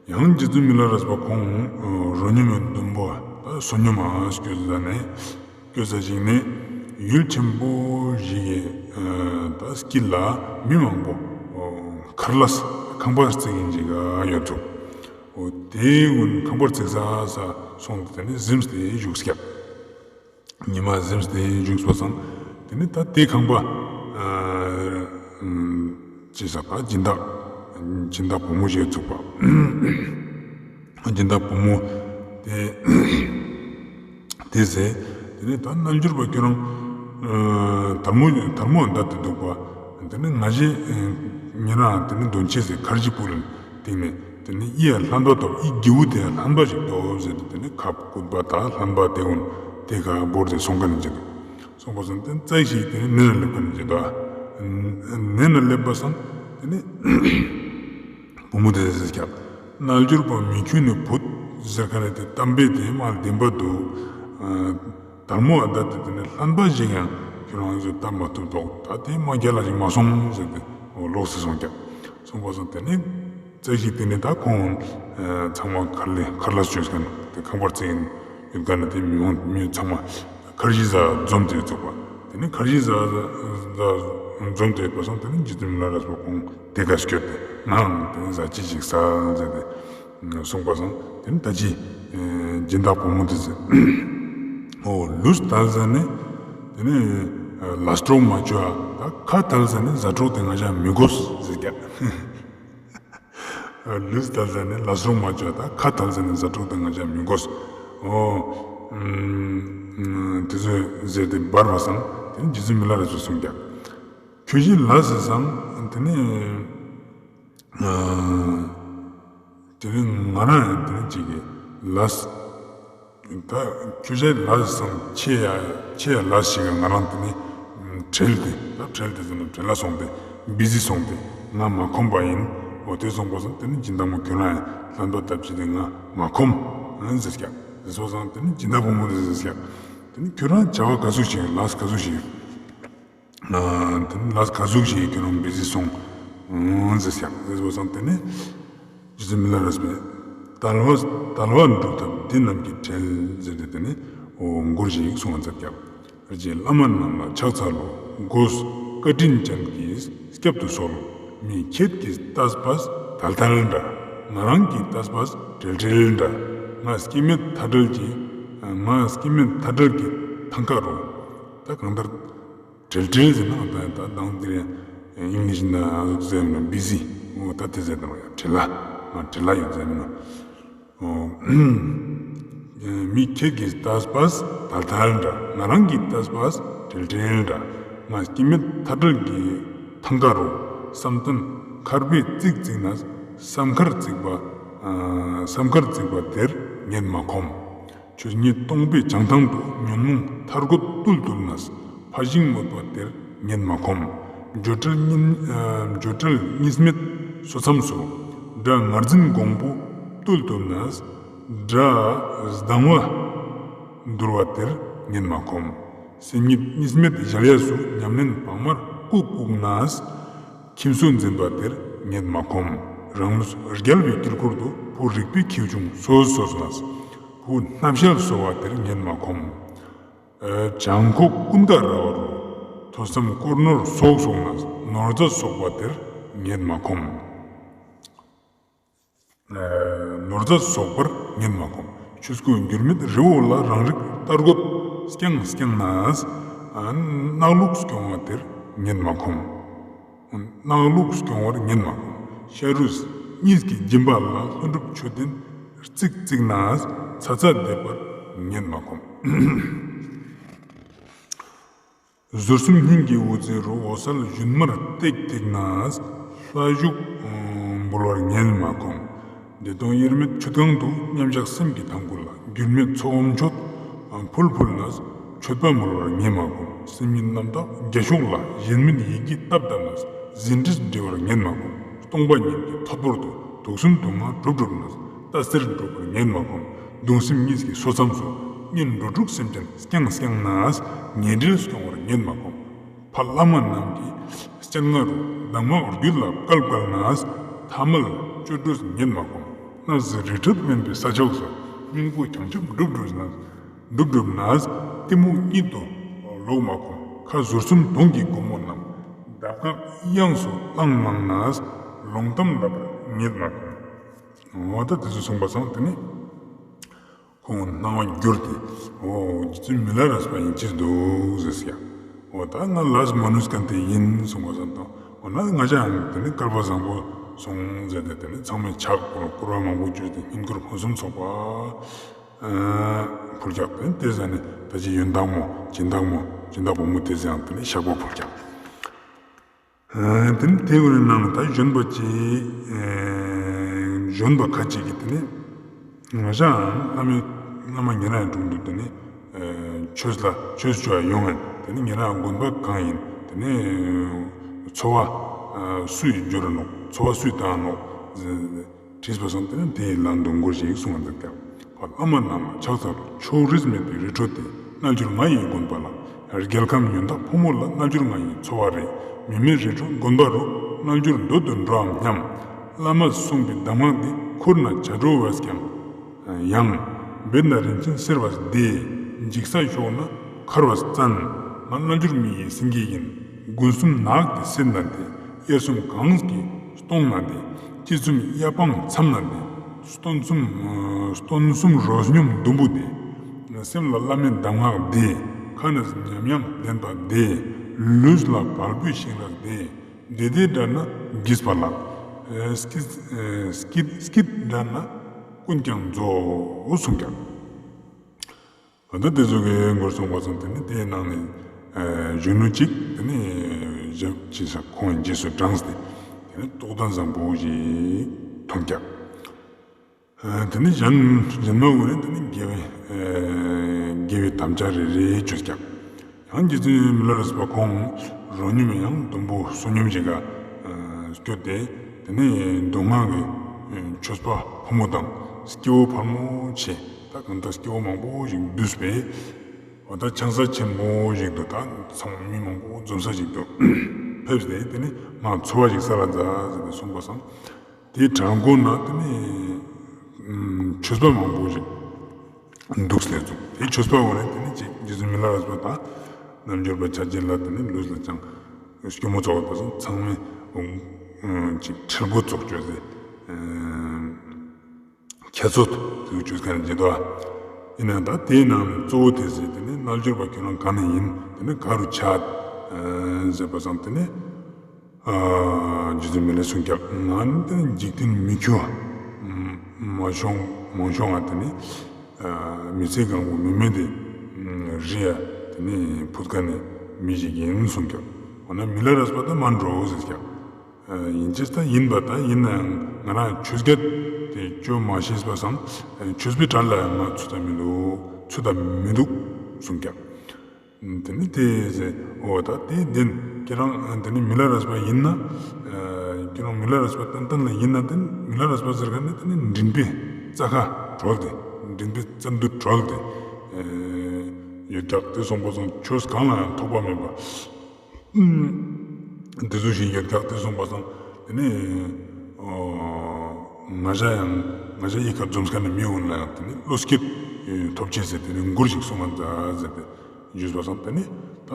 ཡང་རྗེ་བཙུན་མི་ལ་རས་པ་ཁོང་རོ་སྙོམས་མའི་ལྡུམ་པོ་ད་བསོད་སྙོམས་མ་སྐྱོད་ཟ་ནས་སྐྱོད་ཟ་ཞིག་ནས་ཡུལ་ཆེན་པོ་ཞིག་གི་ད་དཀྱིལ་ལ་མི་མང་པོ་མཁར་ལས་ཁང་པ་བརྩིགས་ཡིན་ཞིག་ཡོད་འདུག་འོ་དེ་ཀུན་ཁང་པ་བརྩིགས་ས་ས་སོང་སྟེ་དེ་ནི་གཟིམས་ཏེ་བཞུགས་ཀྱག་ཉི་མ་གཟིམས་ཏེ་བཞུགས་པ་སང་དེ་ནི་ད་དེ་ཁང་པ་ཨ་ཅི་ཟ་པ་སྦྱིན་བདག་སྦྱིན་བདག་བུ་མོ་ཞིག་ཚུགས་པ། སྦྱིན་བདག་བུ་མོ་དེ་དེ་ཟེར། དེ་ནི་ད་རྣལ་འབྱོར་པ་ཁྱོད་རང་ཨ་དལ་མོ་དལ་མོ་འདའ་སྟེ་འདུག་པ། དེ་ནི་ང་ཞེ་ཉེ་རང་དེ་ནི་འདོན་ཆེ་ཟེར་ཁར་ཇི་ཕུལ། དེ་ནས་དེ་ནས་ཨི་ཡ་ལྷན་པ་ཐོབ། ཨི་གྱི་བུ་དེ་ཡ་ལྷན་པ་ཞིག་ཐོབ་ཟེར་ཏེ་དེ་ནས་ཁབ་སྐུད་པ་དང་ལྷན་པ་དེ་ཀུན་དེ་ཀ་བོར་ཏེ་སོང་མཁན་ནི་ཅི་འདུག་སོང་པ་སང་དེ་ནས་ཙ་ཞིག་དེ་ནས་ནེ་ན་སླེབས་མཁན་ནི་ཅི་འདུག་ནེ་ན་སླེབས་པ་སང་དེ་ནས་བུ་མོ་དེ་ཟེར་ཀྱག་རྣལ་འབྱོར་པ་མི་ཁྱོད་ནི་བུད་ཟེར་མཁན་ནི་དེ་གཏམ་དཔེ་དེ་མ་བདེན་པ་འདུག་དལ་མོ་ཨ་ད་དེ་དེ་ནས་ལྷན་པ་ཞིག་ཡང་ཁྱོད་རང་ཚོས་བཏབ་མ་ཐུབ་དོག་ད་དེ་མ་རྒྱལ་ལ་ཞིག་མ་སོང་ཟེར་ཏེ་འོ་ལོགས་སེ་སོང་ཀྱག་སོང་པ་སང་དེ་ནས་ཙ་ཞིག་དེ་ནས་ད་ཁོང་ཚང་མ་མཁར་ལས་མཁར་ལས་བཅོས་མཁན་དེ་ཁང་པ་བརྩིགས་ཡོད་མཁན་ནི་དེ་མི་མང་མི་ཚང་མ་མཁར་གཞི་ཟ་འཛོམས་ཏེ་ཡོད་ཚུགས་པ། དེ་ནས་མཁར་གཞི་ཟ་ཟ་འཛོམས་ཏེ་ཡོད་པ་སང་དེ་ནས་རྗེ་བཙུན་མི་ལ་རས་པ་ཁོང་དེ་ཀ་སྐྱོད་དེ་ནའང་དེ་ནས་ཟ་ཅི་ཞིག་ཟ་ཟེར་ཏེ། གསུངས་པ་སང་དེ་ནི་ད་ཅི་སྦྱིན་བདག་བུ་མོ་དེ་ཟེར། འོ་ལུས་དལ་ཟ་ནས་དེ་ནི་ལས་གྲོགས་མ་བཅོ་ཨ། ད་ཁ་དལ་ཟ་ནས་ཟ་གྲོགས་དེ་ང་ཅག་མི་དགོས་ཟེར་ཀྱག་ལུས་དལ་ཟ་ནས་ལས་གྲོགས་མ་བཅོ་ཨ། ད་ཁ་དལ་ཟ་ནས་ཟ་གྲོགས་དེ་ང་ཅག་མི་དགོས། འོ་དེ་ཚོ་ཟེར་ཏེ་འབར་བ་སང་དེ་ནི་རྗེ་བཙུན་མི་ལ་རས་པས་གསུངས་ཀྱག་ཁྱོད་ཀྱི་ལས་ཟེར་སང་དེ་ནི། དེ་ནི་ང་རང་ཡང་དེ་ནི་ཅིག་གི་ལས། ད་ཁྱོད་ཅག་ལས་སང་ཆེ་ཡ་ཆེ་ཡ་ལས་ཞིག་ག་ང་རང་དེ་ནི་བྲེལ་ཏེ་ད་བྲེལ་ཏེ་ཟེར་ན་བྲེལ་ལ་སོང་སྟེ་བི་ཟི་སོང་སྟེ་ང་མ་ཁོམ་པ་ཡིན། འོ་དེ་སོང་པ་སང་དེ་ནི་སྦྱིན་བདག་མོ་ཁྱོད་རང་ཡང་ལྷན་པ་ཐོབ་ཅི་དེ་ང་མ་ཁོམ་ཨ་ཟེར་ཀྱག་ཟེར་སོང་སང་དེ་ནི་སྦྱིན་བདག་བུ་མོ་དེ་ཟེར་ཀྱག་དེ་ནི་ཁྱོད་རང་བྱ་བ་ག་ཟུག་ཞིག་ལས་ག་ཟུག་ཞིག་ཨ་དེ་ནི་ལས་ག་ཟུག་ཞིག་ཁྱོད་རང་བི་ཟི་སོང་ཟེར་ཀྱག་ཟེར་བ་སང་དེ་ནི་རྗེ་བཙུན་མི་ལ་རས་པས་དལ་བ་དལ་བ་འགྲུབ་ཐབས་འདི་རྣམས་ཀྱིས་བྲེལ་ཟེར་ཏེ་དེ་ནི་འོ་མགུར་ཞིག་གསུང་བ་མཛད་ཀྱག་རྗེ་བླ་མ་རྣམས་ལ་ཕྱག་འཚལ་ལོ། སྒོས་བཀའ་དྲིན་ཅན་གྱིས་བསྐྱབ་ཏུ་གསོལ། མི་ཁྱེད་ཀྱིས་བལྟས་པས་དལ་དལ་འདྲ། ང་རང་གིས་བལྟས་པས་བྲེལ་བྲེལ་འདྲ། ང་སྐྱེ་མེད་མཐའ་བྲལ་གྱི་ ང་སྐྱེ་མེད་མཐའ་བྲལ་གྱི་ཐང་ཀ་རུ། ད་གང་ལྟར་བྲེལ་བྲེལ་ཟེར་ན་ད་ད་དང་དེ་ཨིང་ལིཤ་ན་ཟུག་ཟེར་ན་བི་ཟི། འོ་ད་དེ་ཟེར་ན་བྲེལ་ལ་ང་བྲེལ་ལ་ཡོད་ཟེར་ན། འོ། མི་ཁྱེད་ཀྱིས་ལྟས་པས་དལ་དལ་འདྲ། ང་རང་གིས་ལྟས་པས་བྲེལ་བྲེལ་འདྲ། ང་སྐྱེ་མེད་མཐའ་བྲལ་གྱི་ཐང་ཀ་རུ། བསམ་གཏན་མཁར་པའི་རྩིག་བརྩིགས་ནས། བསམ་མཁར་བརྩིགས་པ། ཨ། བསམ་མཁར་བརྩིགས་པ་དེར་ངས་མ་ཁོམ། ཆོས་ཉིད་སྟོང་པའི་བྱང་ཐང་དུ། ཉོན་མོངས་མཐའ་རྒོད་བཏུལ་བཏུལ་ནས། ཕ་ཞིང་རྨོད་པ་དེར་ངས་མ་ཁོམ། སྦྱོར་བྲལ་གཉིས། ཨ། སྦྱོར་བྲལ་གཉིས་མེད་སོ་མཚམས་སུ། དགྲ་ངར་འཛིན་འགོང་པོ་བཏུལ་བཏུལ་ནས། དགྲ་སྡང་བ་འདུལ་བ་དེར་ངས་མ་ཁོམ། སེམས་ཉིད་གཉིས་མེད་གཞལ་ཡས་སུ། ཉམས་ལེན་བག་མར་བཀུག་བཀུག་ནས། ཁྱིམ་སོ་འཛིན་པ་དེར་ངས་མ་ཁོམ། རང་ལུས་རྒྱལ་བའི་དཀྱིལ་འཁོར་དུ། བུ་རིག་པའི་ཁྱེའུ་ཆུང་སོ་སོ་ནས། བུ་སྣ་ཞལ་གསོ་བ་དེར་ངས་མ་ཁོམ། ཨ། བྱང་ཁོག་ཀུན་དགའ་ར་བ་རུ། ཐོས་བསམ་དཀོར་ནོར་གསོག་གསོག་ནས། ནོར་རྫས་གསོག་པ་དེར་ངས་མ་ཁོམ། ཨ། ནོར་རྫས་གསོག་པར་ངས་མ་ཁོམ། ཆོས་སྐུ་འགྱུར་མེད་རི་བོ་ལ། རང་རིག་ལྟར་རྒོད་བརྐྱངས་བརྐྱངས་ནས། ཨ། གནག་ལུག་སྐྱོང་བ་དེར་ངས་མ་ཁོམ། གནག་ལུག་སྐྱོང་བར་ངས་མ་ཁོམ། ཤ་རུས་གཉིས་ཀྱི་སྦྱིན་པ་ལ། ལྷུན་གྲུབ་མཆོད་རྟེན་རྩིག་བརྩིགས་ནས། ཚ་ཚ་འདེབས་པར་ངས་མ་ཁོམ། ཟུར་གསུམ་སྙིང་གི་དབུ་རྩེ་རུ། འོད་གསལ་ཞུན་མར་བཏེགས་བཏེགས་ནས། ལྷ་བཞུགས་འབུལ་བར་ངས་མ་ཁོམ། བདེ་སྟོང་དབྱེར་མེད་མཆོད་ཁང་དུ། མཉམ་བཞག་སེམས་ཀྱི་ཐང་ཀུན་ལ། འགྱུར་མེད་ཚོགས་མཆོད་ཕུལ་ཕུལ་ནས། མཆོད་པ་འབུལ་བར་ངས་མ་ཁོམ། སེམས་ཉིད་རྣམ་དག་རྒྱ་ཤོག་ལ། གཞན་མེད་ཡིད་ཀྱིས་བཏབ་བཏབ་ནས། ཟིན་བྲིས་འབྲི་བར་ངས་མ་ཁོམ། སྟོང་པ་ཉིད་ཀྱི་ཐད་པོར་དུ། དུག་གསུམ་དུག་ལྔ་གྲུབ་གྲུབ་ནས། ལྟ་ཟེར་འགྲུབ་པར་ངས་མ་ཁོམ། གདུང་སེམས་གཉིས་ཀྱི་སོ་མཚམས་སུ། གཉེན་འགྲོ་དྲུག་སེམས་ཅན་བརྐྱངས་བརྐྱངས་ནས། ཉེ་འབྲེལ་སྐྱོང་བར་ངས་མ་ཁོམ། ཕ་བླ་མ་རྣམས་ཀྱི་སྤྱན་སྔ་རུ། གདམས་ངག་རྒྱུད་ལ་བཀལ་བཀལ་ནས། ཐ་མལ་བཅོས་འགྲོས་ངས་མ་ཁོམ། སྣང་སྲིད་རི་ཁྲོད་དབེན་པའི་ས་ཕྱོགས་སུ། སྙིང་པོ་བྱང་ཆུབ་སྒྲུབ་སྒྲུབ་ནས། སྒྲུབ་སྒྲུབ་ནས། གཏི་མུག་གཉིད་དུ་ལོག་མ་ཁོམ། ཁ་ཟུར་གསུམ་དུང་གི་སྒོ་མོ་རྣམས། གདམས་ངག་དབྱངས་སུ་བླངས་བླངས་ནས། ལོང་གཏམ་ལབ་པར་ངས་མ་ཁོམ། འོ་ད་དེ་ཚོ་གསུངས་པ་སང་དེ་ནི། ཁོང་སྣང་བ་འགྱུར་ཏེ། འོ་རྗེ་བཙུན་མི་ལ་རས་པ་ཡིན་ཅེས་འདུག་ཟེར་ཡ། འོ་ད་ང་ལས་མ་ནུས་མཁན་དེ་ཡིན་གསུངས་པ་སང་དང་། འོ་ན་ང་ཅག་ཡང་དེ་ནི་སྐལ་པ་བཟང་པོ་སོང་ཟེར་ཏེ། དེ་ནི་ཚང་མས་ཕྱག་སྐོར་སྐོར་བ་མང་པོ་བཅོས་ཏེ། བསྙེན་བཀུར་ཕུན་སུམ་ཚོགས་པ་ཕུལ་རྒྱག་དེ་ནི་དེ་ཟ་ནི་ད་ཅི་ཡོན་བདག་མོ་སྦྱིན་བདག་མོ་སྦྱིན་བདག་བུ་མོ་དེ་ཟ་ཡང་དེ་ནི་བཤགས་པ་ཕུལ་རྒྱག་དེ་ནི་དེ་བོའི་ནང་ད་གཞོན་པ་ཅིག་གཞོན་པ་ཁ་ཅིག་གིས་དེ་ནི་ང་ཅག་བླ་མའི་བླ་མ་ཉེ་རང་དྲུང་དུ་དེ་ནི་ཆོས་ལ་ཆོས་བཅོ་ཡ་ཡོང་ངན། དེ་ནི་ཉེ་རང་དགོན་པ་གང་ཡིན། དེ་ནི་འཚོ་བ་སུའི་འབྱོར་ནོག་འཚོ་བ་སུའི་བཏང་ནོག་དྲིས་པ་སང་དེ་ནི་དེའི་ལན་དུ་མགུར་ཞིག་གསུངས་པ་འདུག་ཀྱང་། བླ་མ་རྣམས་ལ་ཕྱག་འཚལ་ལོ། ཕྱོགས་རིས་མེད་པའི་རི་ཁྲོད་དེ། རྣལ་འབྱོར་ང་ཡི་དགོན་པ་ལགས། རྒྱལ་ཁམས་ཡོན་བདག་ཕོ་མོ་ལ། རྣལ་འབྱོར་ང་ཡི་འཚོ་བ་རེད། མི་མེད་རི་ཁྲོད་དགོན་པ་རུ། རྣལ་འབྱོར་འདོད་དུ་འགྲོའམ་སྙམ། བླ་མས་གསུངས་པའི་གདམས་ངག་འདི། ཁུར་ན་བྱ་སྒྲོ་བས་ཀྱང་ཡང་། འབད་ན་རིན་ཆེན་གསེར་བས་བདེ། འཇིགས་ས་ཤོར་ན་མཁར་བས་བཙན། ང་རྣལ་འབྱོར་མི་ཡི་སེང་གེ་ཡིན། དགུན་གསུམ་ནགས་ཀྱི་སེར་ན་བདེ། དབྱར་གསུམ་གངས་ཀྱི་སྟོང་ན་བདེ། དཔྱིད་གསུམ་གཡའ་སྤང་མཚམས་ན་བདེ། སྟོན་གསུམ་སྟོན་གསུམ་རོ་སྙོམས་ཟླུམ་པོ་བདེ། སེམས་ལ་བླ་མའི་གདམས་ངག་བདེ། ཁ་ནས་ཉམས་དབྱངས་ལྡན་པ་བདེ། ལུས་ལ་བལ་པོའི་ཤིང་རས་བདེ། བདེ་བདེ་འདྲ་ན་བགྱིས་པ་ལགས། སྐྱིད་སྐྱིད་སྐྱིད་འདྲ་ན་ཀུན་ཀྱང་རྫོགས་གསུངས་ཀྱང་། འོ་ད་དེ་ཚོ་གི་མགུར་གསུངས་པ་སང་དེ་ནི་དེའི་ནང་ནས་གཞོན་ནུ་གཅིག་དེ་ནི་ཞབས་ཕྱི་ས་ཁོང་རྗེས་སུ་འབྲངས་ཏེ་དེ་ནི་རྟོགས་ལྡན་བཟང་པོ་ཞིག་ཐོན་ཀྱང་། དེ་ནི་གཞན་གཞན་མ་འོ་ནི་དེ་ནི་དགེ་བའི་དགེ་བའི་དམ་བཅའ་རེ་རེ་བཅོས་ཀྱང་། ཡང་རྗེ་བཙུན་མི་ལ་རས་པ་ཁོང་རོ་སྙོམས་ཡང་དུམ་བུ་བསོད་སྙོམས་ཤིག་ག་སྐྱོད་དེ། དེ་ནས་མདོ་སྔགས་ཀྱི་ཆོས་པ་ཕོ་མོ་དང་སྐྱེ་བོ་ཕལ་མོ་ཆེ། ད་གང་ལྟར་སྐྱེ་བོ་མང་པོ་ཞིག་འདུས་པས། འོ་ད་ཆང་ས་ཆེན་མོ་ཞིག་ཏུ་ད་ཚང་མ་མི་མང་པོ་འཛོམས་ས་ཞིག་ཏུ་ཕེབས་ཏེ། དེ་ནས་མར་འཚོ་བ་ཞིག་ས་ལ་མཛད་ཟེར་ཏེ་གསུངས་པ་སང་། དེའི་བྲག་མགོ་ན་དེ་ནས་ཆོས་པ་མང་པོ་ཞིག་འདུག་སྟེ་ཚུགས། དེ་ཆོས་པ་འོ་ནས་དེ་ནས་ཅིག་རྗེ་བཙུན་མི་ལ་རས་པ་དང་རྣལ་འབྱོར་པ་ཆ་ཅན་ལ་དེ་ནས་ལུས་ལ་ཅང་སྐྱོ་མོ་ཚོགས་པ་སང་ཚང་མས་ཅིག་ཁྲེལ་དགོད་ཚོགས་བཅོས་ཏེ། ཁྱད་ཚོད་དུ་བཅོས་ཀ་ནས་བརྗེད་དོ། ཡིན་ན་ད་དེའི་ནང་ནས་གཙོ་བོ་དེ་ཟེར་དེ་ནི་རྣལ་འབྱོར་པ་ཁྱོད་རང་ག་ནས་ཡིན། དེ་ནི་ག་རུ་ཆགས་ཟེར་བ་སང་དེ་ནི། རྗེ་བཙུན་མི་ལས་གསུངས་ཀྱག། ང་ནི་དེ་ནི་འཇིག་རྟེན་མི་ཁྱུ་མ་ཤོང་མ་ཤོང་ང་དེ་ནི་མི་ཚེ་གང་པོ་མི་མེད་དེ་རི་ཡ་དེ་ནི་ཕུད་ཀ་ནས་མི་ཞིག་ཡིན་གསུངས་ཀྱག། འོ་ན་མི་ལ་རས་པ་ད་མ་འགྲོ་ཟེར་ཀྱག། ཡིན་ཅེས་ད་ཡིན་པ་ད་ཡིན་ནའང་ང་རང་ཆོས་བརྒྱད་དེ་ཅོ་མ་ཤེས་པ་སང་ཆོས་པའི་གྲལ་ལ་ཡང་ང་ཚུད་ད་མི་འདུག་ཚུད་ད་མི་འདུག་གསུངས་ཀྱག། དེ་ནི་དེ་ཟེར་འོ་ད་དེ་བདེན་ཁྱེད་རང་དེ་ནི་མི་ལ་རས་པ་ཡིན་ན་ཁྱེད་རང་མི་ལ་རས་པ་ཏན་ཏན་ལ་ཡིན་ན་དེ་ནི་མི་ལ་རས་པ་ཟེར་མཁན་ནི་དེ་ནི་མགྲིན་པའི་རྩ་ཁ་གྲོལ་ཏེ་མགྲིན་པའི་རྩ་མདུད་གྲོལ་ཏེ་ཡོད་ཀྱག། དེ་སོང་པ་སང་ཆོས་གང་ལ་ཡང་ཐོགས་པ་མེད་པ། དེ་ཚོ་ཞིག་ཡོད་ཀྱག། དེ་སོང་པ་སང་དེ་ནི་ང་ཞ་ཡང་ང་ཞ་ཡི་ཁ་འཛོམས་ཁ་ནས་མི་འོན་ལ་ཡང་དེ་ནི་བློ་སྐྱེད་ཐོབ་ཅེས་ཟེར་དེ་ནི་མགུར་ཞིག་གསུང་ང་མཛད་ཟེར་ཏེ་ཞུས་པ་སང་དེ་ནི་ད་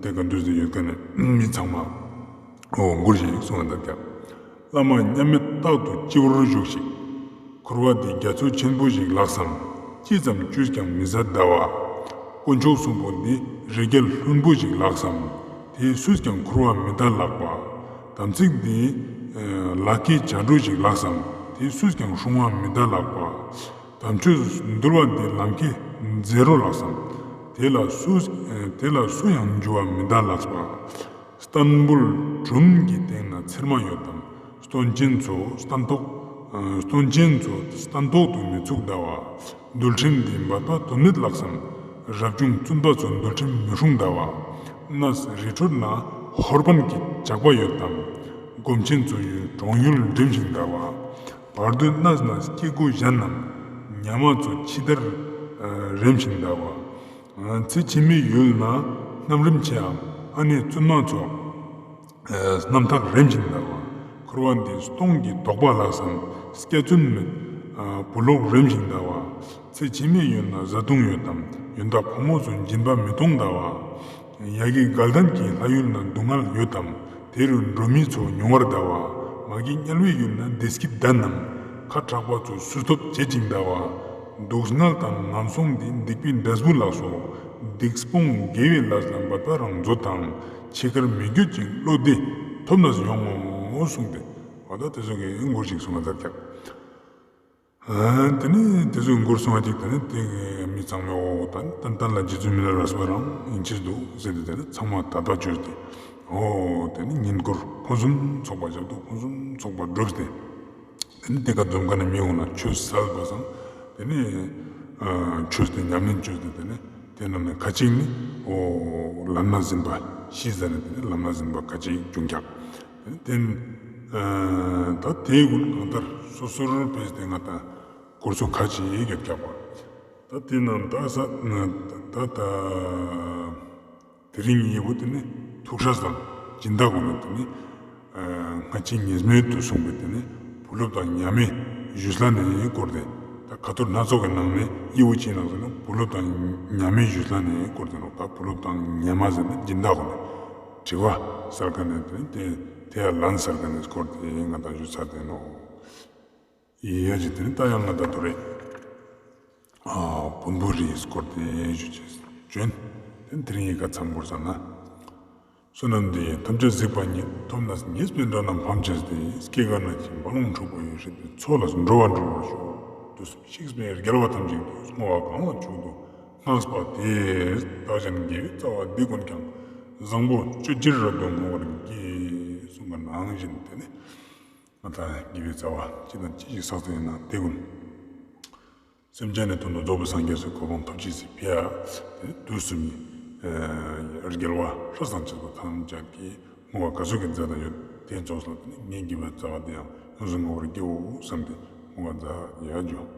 དེ་ག་འདུས་ཏེ་ཡོད་ཁ་ནས་མི་ཚང་མ་འོ་མགུར་ཞིག་གསུང་ང་མཛད་ཀྱག། བླ་མ་མཉམ་མེད་རྟག་ཏུ་སྤྱི་བོར་བཞུགས་ཤིག། འཁོར་བ་འདི་རྒྱ་མཚོ་ཆེན་པོ་ཞིག་ལགས་སམ། ཅི་ཙམ་བཅོས་ཀྱང་མི་ཟད་ཟླ་བ། དཀོན་མཆོག་གསུམ་པོ་འདི་རི་རྒྱལ་ལྷུན་པོ་ཞིག་ལགས་སམ། དེ་སུས་ཀྱང་འཁོར་བ་མི་འདའ་ལགས་པ། དམ་ཚིག་འདི་ལ་ཁའི་བྱ་སྒྲོ་ཞིག་ལགས་སམ། དེ་སུས་ཀྱང་སྲུང་བ་མི་འདའ་ལགས་པ། དམ་ཆོས་འདུལ་བ་འདི་ལམ་ཁའི་མཛེས་རོ་ལགས་སམ། དེ་ལ་སུ་དེ་ལ་སུ་ཡང་འགྱུར་བ་མི་འདའ་ལགས་པ། སྟན་འབུལ་དྲུམ་གྱི་སྟེང་ན་ཚེར་མ་ཡོད་དམ། སྟོན་ཅན་ཚོ་སྟན་ཐོག་སྟོན་ཅན་ཚོ་སྟན་ཐོག་ཏུ་མི་ཚུགས་ཟླ་བ། འདུལ་ཁྲིམས་འདི་འབད་པ་དོན་མེད་ལགས་སམ། རབ་བྱུང་བཙུན་པ་ཚོ་འདུལ་ཁྲིམས་མི་སྲུང་ཟླ་བ། གནས་རི་ཁྲོད་ན་ཧོར་དཔོན་གྱི་ཇག་པ་ཡོད་དམ། སྒོམ་ཆེན་ཚོ་ཡི་གྲོང་ཡུལ་འགྲིམ་ཞིང་ཟླ་བ། བར་དོའི་གནས་ན་སྐྱེ་དགུ་གཞན་རྣམས། ཉ་མ་ཚོ་འཆི་བདར་རེམ་ཞིང་ཟླ་བ། ཚེ་ཕྱི་མའི་ཡུལ་ན་རྣམ་རིམ་ཆེའམ། ཨ་ནེ་བཙུན་མ་ཚོ་རྣམ་ཐག་རེམ་ཞིང་ཟླ་བ། འཁོར་བ་འདི་སྟོང་གི་དོགས་པ་ལགས་སམ། སྐྱ་བཙུན་མེད་བུ་ལོག་རེམ་ཞིང་ཟླ་བ། ཚེ་ཕྱི་མའི་ཡུལ་ན་བཟའ་བཏུང་ཡོད་དམ། ཡོན་བདག་ཕོ་མོ་ཚོ་སྦྱིན་པ་མི་གཏོང་ཟླ་བ། ཡ་གི་དགའ་ལྡན་གྱི་ལྷ་ཡུལ་ན་སྡུག་བསྔལ་ཡོད་དམ། དེ་རུ་འགྲོ་མི་ཚོ་མྱོང་བར་ཟླ་བ། མ་གི་དམྱལ་བའི་ཡུལ་ན་བདེ་སྐྱིད་ལྡན་ནམ། ཁ་དྲག་པ་ཚོ་སུས་ཐོབ་བྱེད་ཅིང་ཟླ་བ། སྡུག་བསྔལ་དང་ངན་སོང་འདི་སྡིག་པའི་འབྲས་བུ་ལགས་སོ། སྡིག་སྤོང་དགེ་བའི་ལས་ལ་འབད་པ་རང་མཛོད་དང་། འཆི་ཁར་མི་འགྱོད་ཅིང་བློ་བདེ་ཐོབ་ནས་ཡོང་ངོ་གསུངས་ཏེ། འོ་ད་དེ་ཚོ་གི་མགུར་ཞིག་གསུང་ང་མཛད་ཀྱག། དེ་ནི་དེ་ཚོའི་མགུར་གསུང་བ་ཅིག་དེ་ནི་དེ་མི་ཚང་མའི་འོ་ད་ཏན་ཏན་ལ་རྗེ་བཙུན་མི་ལ་རས་པ་རང་ཡིན་ཅེས་འདུག་ཟེར་ཏེ་དེ་ནི་ཚང་མ་དད་པ་བཅོས་ཏེ་འོ་དེ་ནི་བསྙེན་བཀུར་ཕུན་སུམ་ཚོགས་པ་བཞག་འདུག། ཕུན་སུམ་ཚོགས་པ་བསྒྲུབས་ཏེ་དེ་ནི་དེ་ཀ་འཛོམས་ཀ་ནས་མི་འོང་ན་ཆོས་སལ་བ་སང་དེ་ནི་ཆོས་དེ་ཉམས་ལེན་བཅོས་ཏེ་དེ་ནི་དེ་ནང་ནས་ཁ་ཅིག་ནི་འོ་ལམ་སྣ་ཟིན་པ་ཤེས་ཟ་ནས་དེ་ནི་ལམ་སྣ་ཟིན་པ་ཁ་ཅིག་བྱུང་ཀྱག། དེ་ནི་ད་དེའི་ཀུན་གང་ལྟར་སོ་སོར་ཕེས་ཏེ་ང་ད་སྐོར་ཚོ་ཁ་ཅིག་ཡོད་ཀྱག་པ། ད་དེ་ནང་ད་ས་ད་ད་དེ་རིང་ཡི་བོ་དེ་ནི་ཐུགས་སྲས་དང་སྦྱིན་བདག་གུན་ནི་དེ་ནི་སྔ་ཕྱི་ཉིས་མེད་དུ་གསུངས་པའི་དེ་ནི་བུ་སློབ་དང་མཉམ་མེད་བཞུགས་ས་ནས་སྐོར་ཏེ་ད་ཁ་ཐོར་སྣ་ཚོགས་ཀྱི་ནང་ནས་ཡི་བོ་ཅི་ནང་ཟེར་ན་བུ་སློབ་དང་མཉམ་མེད་བཞུགས་ས་ནས་སྐོར་ཏེ་ནོག། ད་བུ་སློབ་དང་མཉམ་མེད་ཟེར་ན་སྦྱིན་བདག་གུན་ནི་དྲི་བ་སལ་ཀ་ནས་དེ་ནི་དེ་དེ་ཡང་ལན་སལ་ཀ་ནས་སྐོར་ཏེ་ང་ད་བཞུགས་ས་དེ་ནོག། ཡ་ཇི་དེ་ནི་ད་ཡང་ང་ད་དོ་རེ། ཨ་བོན་པོ་རིའི་སྐོར་དེ་ཞུ་ཅེས་བྱོན། དེ་དེ་རིང་ཡི་ག་ཚང་བོར་ས་ན། བསོད་ནམས་འདི་ཡིས་ཐམས་ཅད་གཟིགས་པ་ཉིད། ཐོབ་ནས་ཉེས་པའི་དགྲ་རྣམས་ཕམ་བྱས་ཏེ། སྐྱེ་རྒ་ན་འཆིའི་རྦ་ཀློང་འཁྲུགས་པ་ཡི། སྲིད་པའི་མཚོ་ལས་འགྲོ་བ་སྒྲོལ་བར་ཤོག། དུས་གསུམ་གཤེགས་པའི་རྒྱལ་བ་ཐམས་ཅད་ཀྱིས། བསྔོ་བ་གང་ལ་མཆོག་ཏུ་བསྔགས་པ་དེས། བདག་གཞན་དགེ་བའི་རྩ་བ་འདི་ཀུན་ཀྱང་། བཟང་པོ་སྤྱོད་ཕྱིར་རབ་ཏུ་བསྔོ་བར་བགྱི། གསུངས་པ་ནང་བཞིན་དེ་ནི། ང་ད་དགེ་བའི་རྩ་བ་ཅི་དང་ཅི་ཞིག་བསགས་ཏེ་ཡིན་ན་དེ་ཀུན། སེམས་ཅན་ནི་དོན་དུ་རྫོགས་པའི་སངས་རྒྱས་སི་གོ་འཕང་ཐོབ་ཅེས་སི་ཕི་ཡ། དེ་དུས་གསུམ་གྱི་རྒྱལ་བ་སྲས་དང་བཅས་པ་ཐམས་ཅད་ཀྱིས་བསྔོ་བ་ག་ཟུག་གི་མཛད་དང་ཡོད་དེ་ཚོགས་ལ་དེ་ནི་ངའི་དགེ་བའི་རྩ་བ་དེ་ཡང་ཡོངས་སུ་བསྔོ་བར་བགྱིའོ་བསམ་སྟེ་བསྔོ་བ་མཛད་ཡ་འཇུག།